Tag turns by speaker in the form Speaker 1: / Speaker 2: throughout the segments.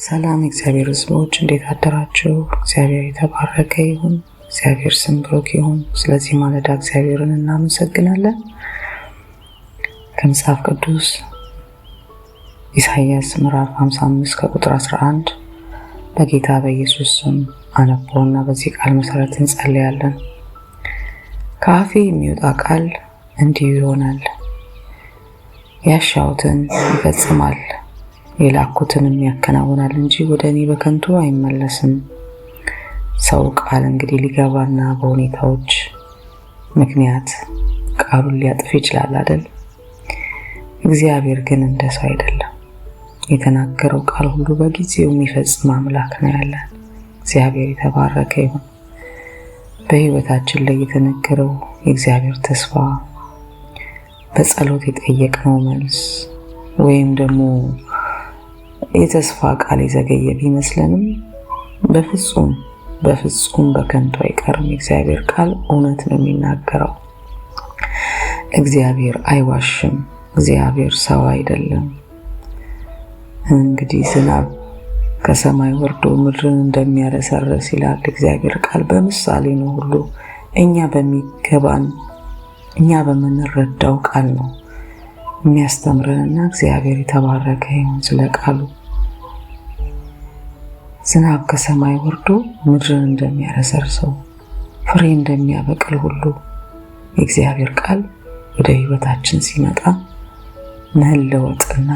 Speaker 1: ሰላም እግዚአብሔር ሕዝቦች እንዴት አደራችሁ? እግዚአብሔር የተባረከ ይሁን። እግዚአብሔር ስም ብሩክ ይሁን። ስለዚህ ማለዳ እግዚአብሔርን እናመሰግናለን። ከመጽሐፍ ቅዱስ ኢሳይያስ ምዕራፍ 55 ከቁጥር 11 በጌታ በኢየሱስ ስም አነበውና በዚህ ቃል መሰረት እንጸልያለን። ከአፌ የሚወጣ ቃል እንዲሁ ይሆናል፣ ያሻሁትን ይፈጽማል፣ የላኩትንም ያከናውናል እንጂ ወደ እኔ በከንቱ አይመለስም። ሰው ቃል እንግዲህ ሊገባና በሁኔታዎች ምክንያት ቃሉን ሊያጥፍ ይችላል አይደል? እግዚአብሔር ግን እንደ ሰው አይደለም። የተናገረው ቃል ሁሉ በጊዜው የሚፈጽም አምላክ ነው ያለን። እግዚአብሔር የተባረከ ይሁን። በሕይወታችን ላይ የተነገረው የእግዚአብሔር ተስፋ፣ በጸሎት የጠየቅነው መልስ ወይም ደግሞ የተስፋ ቃል የዘገየ ቢመስለንም በፍጹም በፍጹም በከንቱ አይቀርም። የእግዚአብሔር ቃል እውነት ነው የሚናገረው። እግዚአብሔር አይዋሽም። እግዚአብሔር ሰው አይደለም። እንግዲህ ዝናብ ከሰማይ ወርዶ ምድርን እንደሚያረሰርስ ይላል እግዚአብሔር ቃል። በምሳሌ ነው ሁሉ እኛ በሚገባን እኛ በምንረዳው ቃል ነው የሚያስተምረንና እግዚአብሔር የተባረከ ይሁን ስለ ቃሉ። ዝናብ ከሰማይ ወርዶ ምድርን እንደሚያረሰርሰው ፍሬ እንደሚያበቅል ሁሉ የእግዚአብሔር ቃል ወደ ሕይወታችን ሲመጣ መለወጥና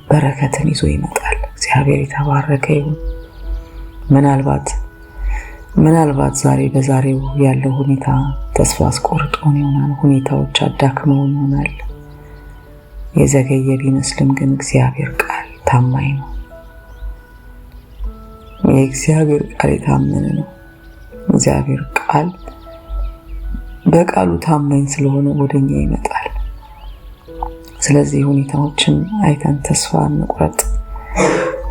Speaker 1: በረከትን ይዞ ይመጣል። እግዚአብሔር የተባረከ ይሁን። ምናልባት ዛሬ በዛሬው ያለው ሁኔታ ተስፋ አስቆርጦን ይሆናል። ሁኔታዎች አዳክመውን ይሆናል። የዘገየ ቢመስልም ግን እግዚአብሔር ቃል ታማኝ ነው። የእግዚአብሔር ቃል የታመነ ነው። እግዚአብሔር ቃል በቃሉ ታማኝ ስለሆነ ወደኛ ይመጣል። ስለዚህ ሁኔታዎችን አይተን ተስፋ እንቁረጥ።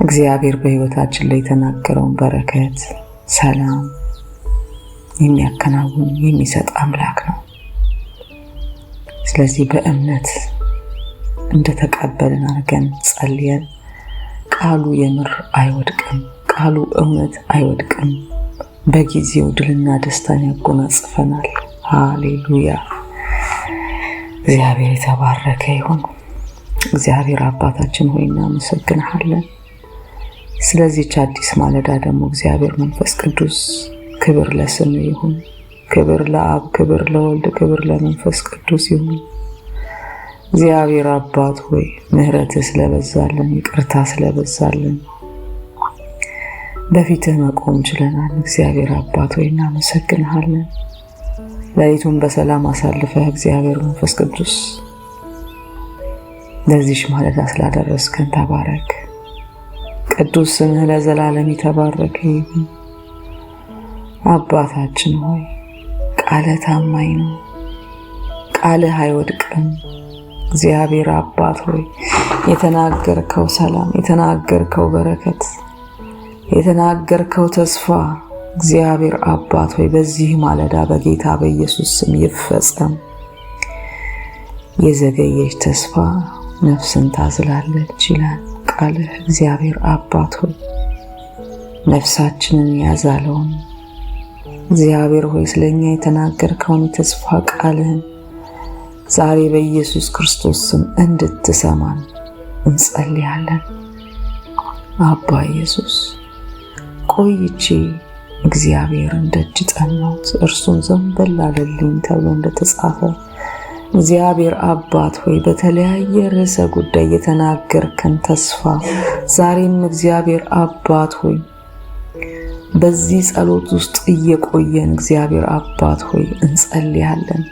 Speaker 1: እግዚአብሔር በሕይወታችን ላይ የተናገረውን በረከት፣ ሰላም የሚያከናውን የሚሰጥ አምላክ ነው። ስለዚህ በእምነት እንደተቀበልን አድርገን ጸልየን ቃሉ የምር አይወድቅም። ቃሉ እውነት አይወድቅም። በጊዜው ድልና ደስታን ያጎናጽፈናል። ሃሌሉያ! እግዚአብሔር የተባረከ ይሁን። እግዚአብሔር አባታችን ሆይ እናመሰግንሃለን። ስለዚህች አዲስ ማለዳ ደግሞ እግዚአብሔር መንፈስ ቅዱስ ክብር ለስም ይሁን። ክብር ለአብ፣ ክብር ለወልድ፣ ክብር ለመንፈስ ቅዱስ ይሁን። እግዚአብሔር አባት ሆይ ምሕረትህ ስለበዛልን፣ ይቅርታ ስለበዛልን በፊትህ መቆም ችለናል። እግዚአብሔር አባት ሆይ እናመሰግንሃለን። ሌሊቱን በሰላም አሳልፈህ እግዚአብሔር መንፈስ ቅዱስ ለዚሽ ማለዳ ስላደረስከን ተባረክ። ቅዱስ ስምህ ለዘላለም የተባረከ ይሁን። አባታችን ሆይ ቃልህ ታማኝ ነው። ቃልህ አይወድቅም። እግዚአብሔር አባት ሆይ የተናገርከው ሰላም፣ የተናገርከው በረከት፣ የተናገርከው ተስፋ እግዚአብሔር አባት ሆይ በዚህ ማለዳ በጌታ በኢየሱስ ስም ይፈጸም። የዘገየች ተስፋ ነፍስን ታዝላለች ይላል ቃልህ። እግዚአብሔር አባት ሆይ ነፍሳችንን ያዛለውን እግዚአብሔር ሆይ ስለኛ የተናገርከውን የተስፋ ቃልህን ዛሬ በኢየሱስ ክርስቶስ ስም እንድትሰማን እንጸልያለን። አባ ኢየሱስ ቆይቼ እግዚአብሔርን ደጅ ጠናሁት እርሱም ዘንበል አለልኝ ተብሎ እንደተጻፈ እግዚአብሔር አባት ሆይ በተለያየ ርዕሰ ጉዳይ የተናገርከን ተስፋ ዛሬም እግዚአብሔር አባት ሆይ በዚህ ጸሎት ውስጥ እየቆየን እግዚአብሔር አባት ሆይ እንጸልያለን።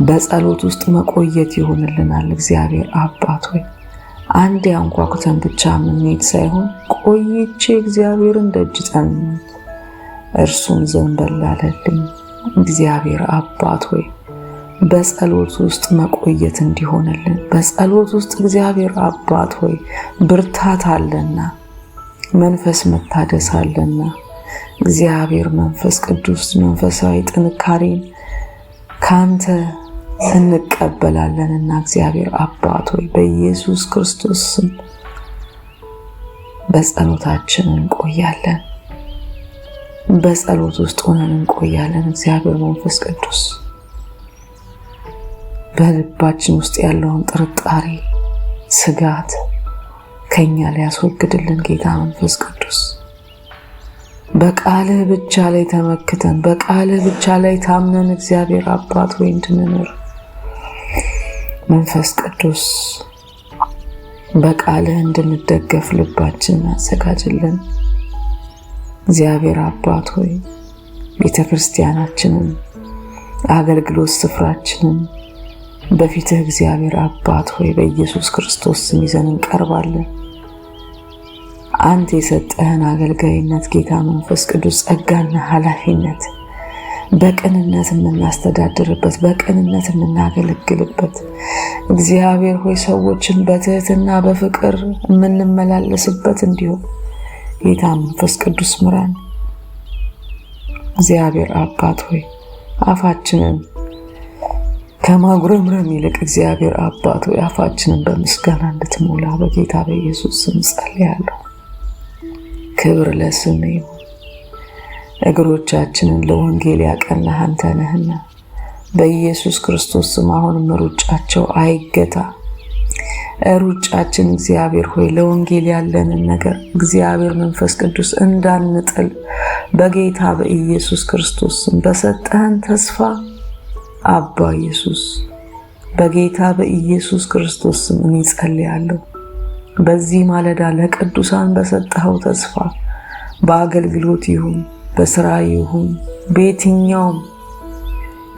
Speaker 1: በጸሎት ውስጥ መቆየት ይሆንልናል። እግዚአብሔር አባት ሆይ አንድ አንኳኩተን ብቻ የምንሄድ ሳይሆን ቆይቼ እግዚአብሔርን ደጅ ጠናሁት እርሱም ዘንበል አለልኝ። እግዚአብሔር አባት ሆይ በጸሎት ውስጥ መቆየት እንዲሆንልን በጸሎት ውስጥ እግዚአብሔር አባት ሆይ ብርታት አለና መንፈስ መታደስ አለና እግዚአብሔር መንፈስ ቅዱስ መንፈሳዊ ጥንካሬን ካንተ እንቀበላለንና እግዚአብሔር አባት ሆይ በኢየሱስ ክርስቶስ ስም በጸሎታችን እንቆያለን። በጸሎት ውስጥ ሆነን እንቆያለን። እግዚአብሔር መንፈስ ቅዱስ በልባችን ውስጥ ያለውን ጥርጣሬ፣ ስጋት ከኛ ሊያስወግድልን ጌታ መንፈስ ቅዱስ በቃልህ ብቻ ላይ ተመክተን በቃልህ ብቻ ላይ ታምነን እግዚአብሔር አባት ወይ እንድንኖር መንፈስ ቅዱስ በቃልህ እንድንደገፍ ልባችንን አዘጋጅልን። እግዚአብሔር አባት ሆይ ቤተ ክርስቲያናችንን፣ አገልግሎት ስፍራችንን በፊትህ እግዚአብሔር አባት ሆይ በኢየሱስ ክርስቶስ ስም ይዘን እንቀርባለን። አንተ የሰጠህን አገልጋይነት ጌታ መንፈስ ቅዱስ ጸጋና ኃላፊነት በቅንነት የምናስተዳድርበት፣ በቅንነት የምናገለግልበት፣ እግዚአብሔር ሆይ ሰዎችን በትህትና በፍቅር የምንመላለስበት እንዲሆን ጌታ መንፈስ ቅዱስ ምራን። እግዚአብሔር አባት ሆይ አፋችንን ከማጉረምረም ይልቅ እግዚአብሔር አባት ሆይ አፋችንን በምስጋና እንድትሞላ በጌታ በኢየሱስ ስም ጸልያለሁ። ክብር ለስም ይሁን። እግሮቻችንን ለወንጌል ያቀናህ አንተ ነህና በኢየሱስ ክርስቶስ ስም አሁንም ሩጫቸው አይገታ። ሩጫችን እግዚአብሔር ሆይ ለወንጌል ያለንን ነገር እግዚአብሔር መንፈስ ቅዱስ እንዳንጥል በጌታ በኢየሱስ ክርስቶስ ስም በሰጠህን ተስፋ አባ ኢየሱስ በጌታ በኢየሱስ ክርስቶስ ስም እኔ ጸልያለሁ። በዚህ ማለዳ ለቅዱሳን በሰጠኸው ተስፋ በአገልግሎት ይሁን፣ በስራ ይሁን፣ በየትኛውም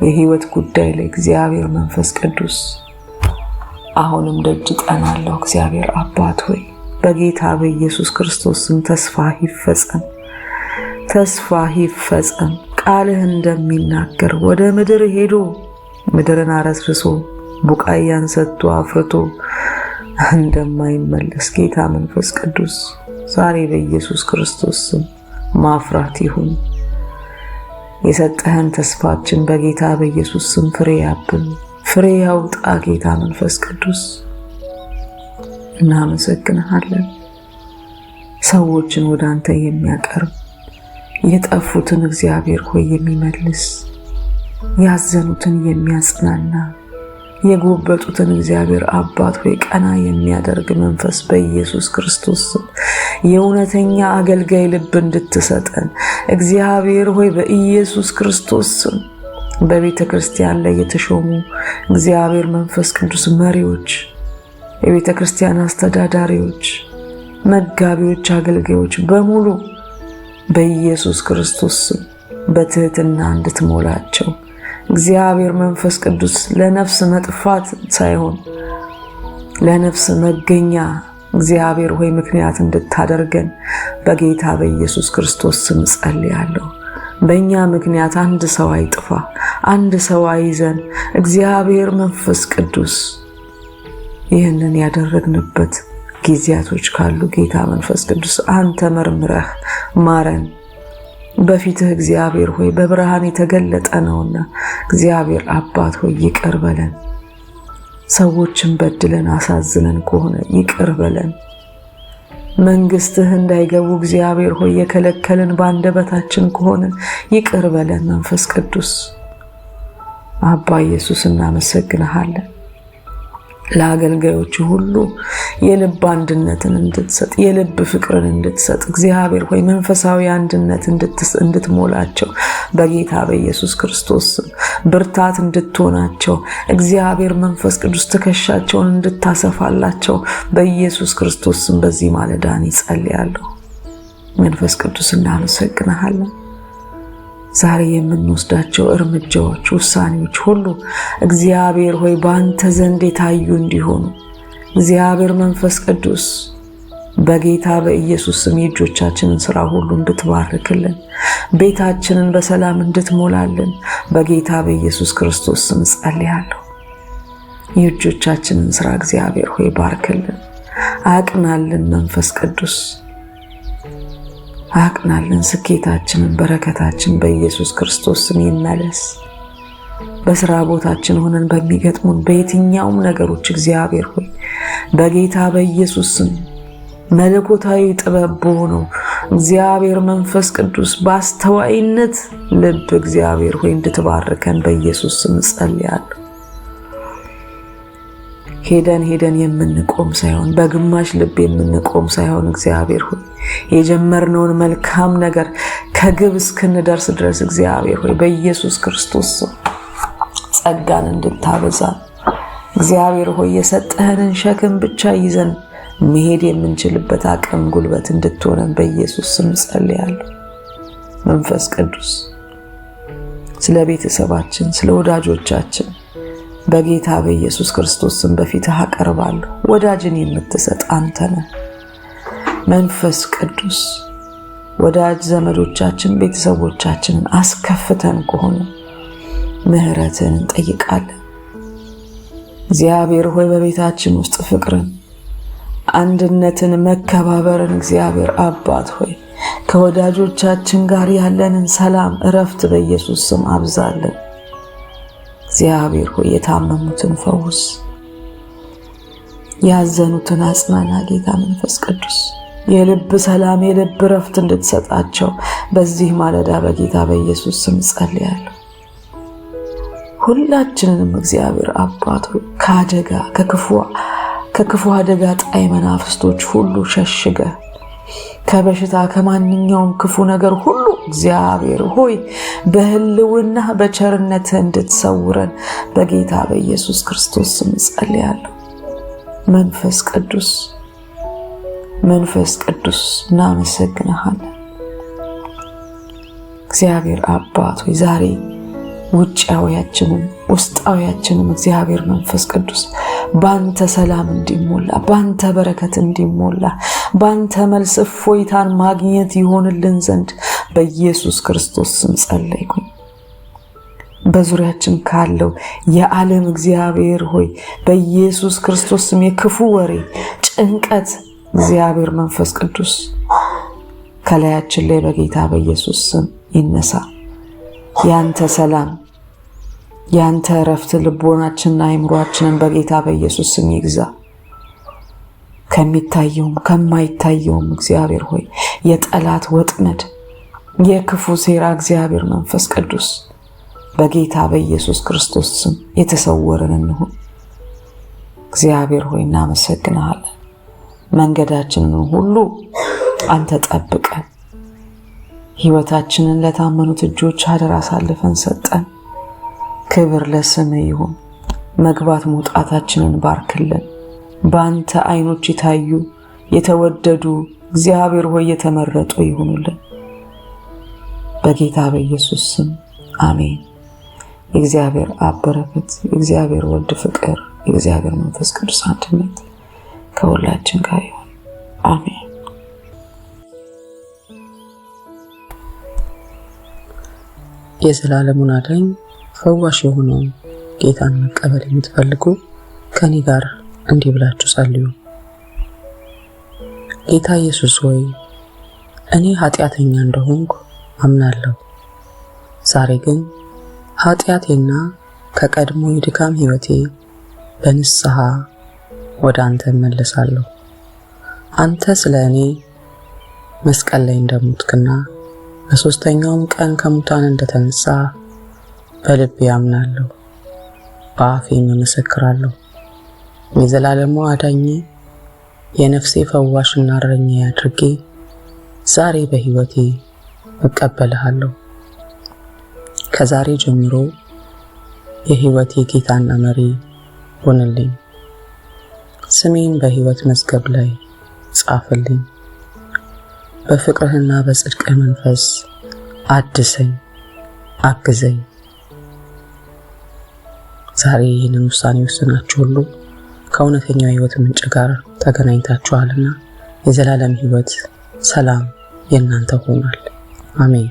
Speaker 1: የህይወት ጉዳይ ላይ እግዚአብሔር መንፈስ ቅዱስ አሁንም ደጅ ጠናለሁ። እግዚአብሔር አባት ሆይ በጌታ በኢየሱስ ክርስቶስ ስም ተስፋ ይፈጸም፣ ተስፋ ይፈጸም። ቃልህ እንደሚናገር ወደ ምድር ሄዶ ምድርን አረስርሶ ቡቃያን ሰጥቶ አፍርቶ እንደማይመለስ ጌታ መንፈስ ቅዱስ ዛሬ በኢየሱስ ክርስቶስ ስም ማፍራት ይሁን። የሰጠህን ተስፋችን በጌታ በኢየሱስ ስም ፍሬ ያብብ፣ ፍሬ ያውጣ። ጌታ መንፈስ ቅዱስ እናመሰግንሃለን። ሰዎችን ወደ አንተ የሚያቀርብ፣ የጠፉትን እግዚአብሔር ሆይ የሚመልስ፣ ያዘኑትን የሚያጽናና፣ የጎበጡትን እግዚአብሔር አባት ሆይ ቀና የሚያደርግ መንፈስ በኢየሱስ ክርስቶስ ስም የእውነተኛ አገልጋይ ልብ እንድትሰጠን እግዚአብሔር ሆይ በኢየሱስ ክርስቶስ ስም በቤተ ክርስቲያን ላይ የተሾሙ እግዚአብሔር መንፈስ ቅዱስ መሪዎች፣ የቤተ ክርስቲያን አስተዳዳሪዎች፣ መጋቢዎች፣ አገልጋዮች በሙሉ በኢየሱስ ክርስቶስ ስም በትህትና እንድትሞላቸው፣ እግዚአብሔር መንፈስ ቅዱስ ለነፍስ መጥፋት ሳይሆን ለነፍስ መገኛ እግዚአብሔር ሆይ ምክንያት እንድታደርገን በጌታ በኢየሱስ ክርስቶስ ስም ጸልያለሁ። በእኛ ምክንያት አንድ ሰው አይጥፋ፣ አንድ ሰው አይዘን። እግዚአብሔር መንፈስ ቅዱስ ይህንን ያደረግንበት ጊዜያቶች ካሉ ጌታ መንፈስ ቅዱስ አንተ መርምረህ ማረን። በፊትህ እግዚአብሔር ሆይ በብርሃን የተገለጠ ነውና እግዚአብሔር አባት ሆይ ይቅር በለን። ሰዎችን በድለን አሳዝነን ከሆነ ይቅር በለን። መንግስትህ እንዳይገቡ እግዚአብሔር ሆይ የከለከልን በአንደበታችን ከሆነ ይቅር በለን። መንፈስ ቅዱስ አባ ኢየሱስ እናመሰግንሃለን። ለአገልጋዮች ሁሉ የልብ አንድነትን እንድትሰጥ፣ የልብ ፍቅርን እንድትሰጥ፣ እግዚአብሔር ሆይ መንፈሳዊ አንድነት እንድትሞላቸው፣ በጌታ በኢየሱስ ክርስቶስ ስም ብርታት እንድትሆናቸው፣ እግዚአብሔር መንፈስ ቅዱስ ትከሻቸውን እንድታሰፋላቸው በኢየሱስ ክርስቶስ ስም በዚህ ማለዳ እኔ ጸልያለሁ። መንፈስ ቅዱስ እናመሰግንሃለን። ዛሬ የምንወስዳቸው እርምጃዎች፣ ውሳኔዎች ሁሉ እግዚአብሔር ሆይ በአንተ ዘንድ የታዩ እንዲሆኑ እግዚአብሔር መንፈስ ቅዱስ በጌታ በኢየሱስ ስም የእጆቻችንን ስራ ሁሉ እንድትባርክልን፣ ቤታችንን በሰላም እንድትሞላልን በጌታ በኢየሱስ ክርስቶስ ስም ጸልያለሁ። የእጆቻችንን ስራ እግዚአብሔር ሆይ ባርክልን፣ አቅናልን። መንፈስ ቅዱስ አቅናልን። ስኬታችንን፣ በረከታችን በኢየሱስ ክርስቶስ ስም ይመለስ። በስራ ቦታችን ሆነን በሚገጥሙን በየትኛውም ነገሮች እግዚአብሔር ሆይ በጌታ በኢየሱስ ስም መለኮታዊ ጥበብ በሆነው እግዚአብሔር መንፈስ ቅዱስ በአስተዋይነት ልብ እግዚአብሔር ሆይ እንድትባርከን በኢየሱስ ስም ጸልያለሁ። ሄደን ሄደን የምንቆም ሳይሆን፣ በግማሽ ልብ የምንቆም ሳይሆን፣ እግዚአብሔር ሆይ የጀመርነውን መልካም ነገር ከግብ እስክንደርስ ድረስ እግዚአብሔር ሆይ በኢየሱስ ክርስቶስ ስም ጸጋን እንድታበዛ፣ እግዚአብሔር ሆይ የሰጠህንን ሸክም ብቻ ይዘን መሄድ የምንችልበት አቅም ጉልበት እንድትሆነን በኢየሱስ ስም ጸልያለሁ። መንፈስ ቅዱስ፣ ስለ ቤተሰባችን፣ ስለ ወዳጆቻችን በጌታ በኢየሱስ ክርስቶስ ስም በፊትህ አቀርባለሁ። ወዳጅን የምትሰጥ አንተ ነህ። መንፈስ ቅዱስ፣ ወዳጅ ዘመዶቻችን፣ ቤተሰቦቻችንን አስከፍተን ከሆነ ምሕረትን እንጠይቃለን። እግዚአብሔር ሆይ፣ በቤታችን ውስጥ ፍቅርን፣ አንድነትን፣ መከባበርን፣ እግዚአብሔር አባት ሆይ ከወዳጆቻችን ጋር ያለንን ሰላም፣ እረፍት በኢየሱስ ስም አብዛልን። እግዚአብሔር ሆይ፣ የታመሙትን ፈውስ፣ ያዘኑትን አጽናና። ጌታ መንፈስ ቅዱስ፣ የልብ ሰላም፣ የልብ እረፍት እንድትሰጣቸው በዚህ ማለዳ በጌታ በኢየሱስ ስም ጸልያለሁ። ሁላችንንም እግዚአብሔር አባት ሆይ ከአደጋ ከክፉ አደጋ ጣይ መናፍስቶች ሁሉ ሸሽገ፣ ከበሽታ፣ ከማንኛውም ክፉ ነገር ሁሉ እግዚአብሔር ሆይ በሕልውና በቸርነትህ እንድትሰውረን በጌታ በኢየሱስ ክርስቶስ ስም ጸልያለሁ። መንፈስ ቅዱስ፣ መንፈስ ቅዱስ፣ እናመሰግንሃለን። እግዚአብሔር አባት ሆይ፣ ዛሬ ውጫዊያችንም ውስጣዊያችንም እግዚአብሔር መንፈስ ቅዱስ ባንተ ሰላም እንዲሞላ፣ ባንተ በረከት እንዲሞላ፣ ባንተ መልስ እፎይታን ማግኘት ይሆንልን ዘንድ በኢየሱስ ክርስቶስ ስም ጸለይኩኝ። በዙሪያችን ካለው የዓለም እግዚአብሔር ሆይ በኢየሱስ ክርስቶስ ስም የክፉ ወሬ፣ ጭንቀት እግዚአብሔር መንፈስ ቅዱስ ከላያችን ላይ በጌታ በኢየሱስ ስም ይነሳ። ያንተ ሰላም፣ ያንተ እረፍት ልቦናችንና አይምሯችንን በጌታ በኢየሱስ ስም ይግዛ። ከሚታየውም ከማይታየውም እግዚአብሔር ሆይ የጠላት ወጥመድ፣ የክፉ ሴራ እግዚአብሔር መንፈስ ቅዱስ በጌታ በኢየሱስ ክርስቶስ ስም የተሰወርን እንሁን። እግዚአብሔር ሆይ እናመሰግንሃለን። መንገዳችንን ሁሉ አንተ ጠብቀን፣ ሕይወታችንን ለታመኑት እጆች አደራ አሳልፈን ሰጠን። ክብር ለስምህ ይሁን። መግባት መውጣታችንን ባርክልን። በአንተ አይኖች የታዩ፣ የተወደዱ፣ እግዚአብሔር ሆይ የተመረጡ ይሁኑልን። በጌታ በኢየሱስ ስም አሜን። የእግዚአብሔር አብ በረከት፣ የእግዚአብሔር ወልድ ፍቅር፣ የእግዚአብሔር መንፈስ ቅዱስ አንድነት ከሁላችን ጋር ይሁን። አሜን።
Speaker 2: የዘላለሙን አዳኝ ፈዋሽ የሆነውን ጌታን መቀበል የምትፈልጉ ከኔ ጋር እንዲህ ብላችሁ ጸልዩ። ጌታ ኢየሱስ ሆይ፣ እኔ ኃጢአተኛ እንደሆንኩ አምናለሁ። ዛሬ ግን ኃጢአቴና ከቀድሞ የድካም ሕይወቴ በንስሐ ወደ አንተ እመለሳለሁ። አንተ ስለ እኔ መስቀል ላይ እንደሞትክና በሦስተኛውም ቀን ከሙታን እንደተነሳ በልቤ አምናለሁ፣ በአፌም እመሰክራለሁ። የዘላለሙ አዳኜ፣ የነፍሴ ፈዋሽና እረኛዬ አድርጌ ዛሬ በሕይወቴ እቀበልሃለሁ። ከዛሬ ጀምሮ የሕይወቴ ጌታና መሪ ሁንልኝ። ስሜን በሕይወት መዝገብ ላይ ጻፍልኝ። በፍቅርህና በጽድቅህ መንፈስ አድሰኝ፣ አግዘኝ። ዛሬ ይህንን ውሳኔ ወስናችሁ ሁሉ ከእውነተኛው የሕይወት ምንጭ ጋር ተገናኝታችኋልና የዘላለም ሕይወት ሰላም የእናንተ ሆኗል። አሜን።